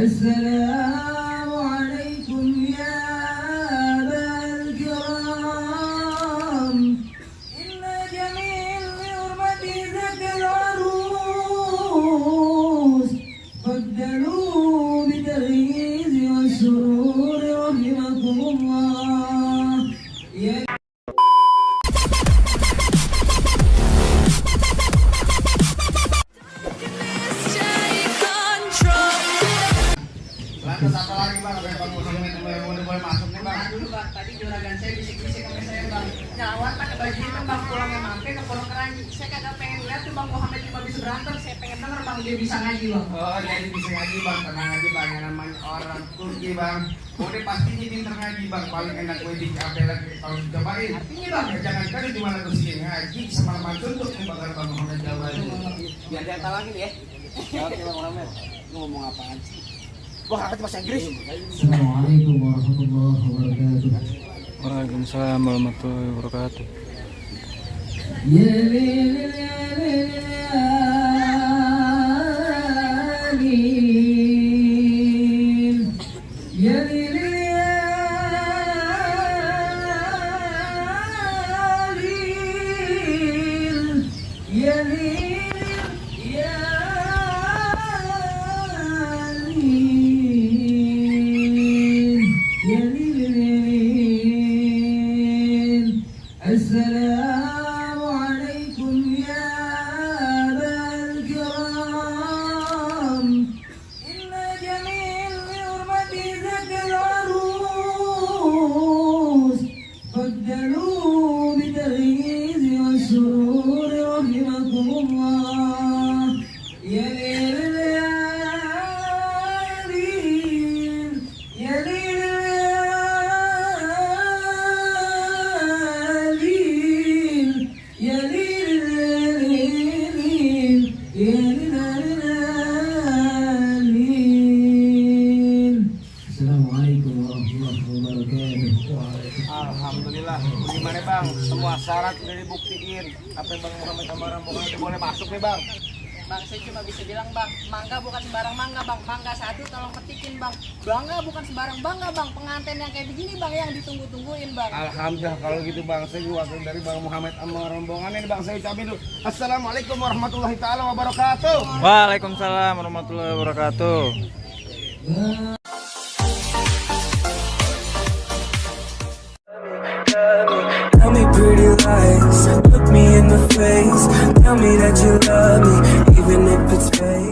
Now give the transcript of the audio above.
السلام عليكم يا أبا الكرام إن جميل لحرمة ذاك العروس بدلوا بالتغيير والسرور رحمكم الله يا Lantas apa lagi bang? Apa yang bang boleh masuk nih bang? Dulu bang, tadi juragan saya bisik-bisik sama saya bang. Nyawat pakai baju itu bang, pulangnya mampir ke Pondok Keranji. Saya kagak pengen lihat tuh bang Muhammad cuma bisa berantem. Saya pengen denger bang dia bisa ngaji bang. Oh jadi bisa ngaji bang, tenang aja bang. Yang namanya orang Turki bang, udah pasti dia pinter ngaji bang. Paling enak gue di apa lagi kalau dicobain. Artinya bang, Ya jangan kan cuma terus ngaji semalaman suntuk nih bakal bang Muhammad jawabannya. biar dia tahu lagi ya. Oke bang Muhammad, lu ngomong apaan sih? Wah, ngerti bahasa Inggris. Assalamualaikum warahmatullahi wabarakatuh. Waalaikumsalam warahmatullahi wabarakatuh. يا ليل يا ليل يا ليل يا ليل يا السلام عليكم يا أبا الكرام إن جميل لحرمة ذاك العروس بدلوا بالتغيير والسرور رحمكم الله يا ليل يا ليل يا ليل يا ليل السلام عليكم ورحمة الله وبركاته. Alhamdulillah. Gimana bang? Semua syarat udah dibuktiin. Apa yang bang Muhammad sama rombongan itu boleh masuk nih bang? Bang, saya cuma bisa bilang bang, mangga bukan sembarang mangga bang. Mangga satu tolong petikin bang. Bangga bukan sembarang bangga bang. Pengantin yang kayak begini bang yang ditunggu-tungguin bang. Alhamdulillah kalau gitu bang, saya juga wakil dari bang Muhammad sama rombongan ini bang, saya ucapin dulu Assalamualaikum warahmatullahi taala wabarakatuh. Waalaikumsalam warahmatullahi wabarakatuh. Tell me pretty lies, look me in the face. Tell me that you love me, even if it's fake.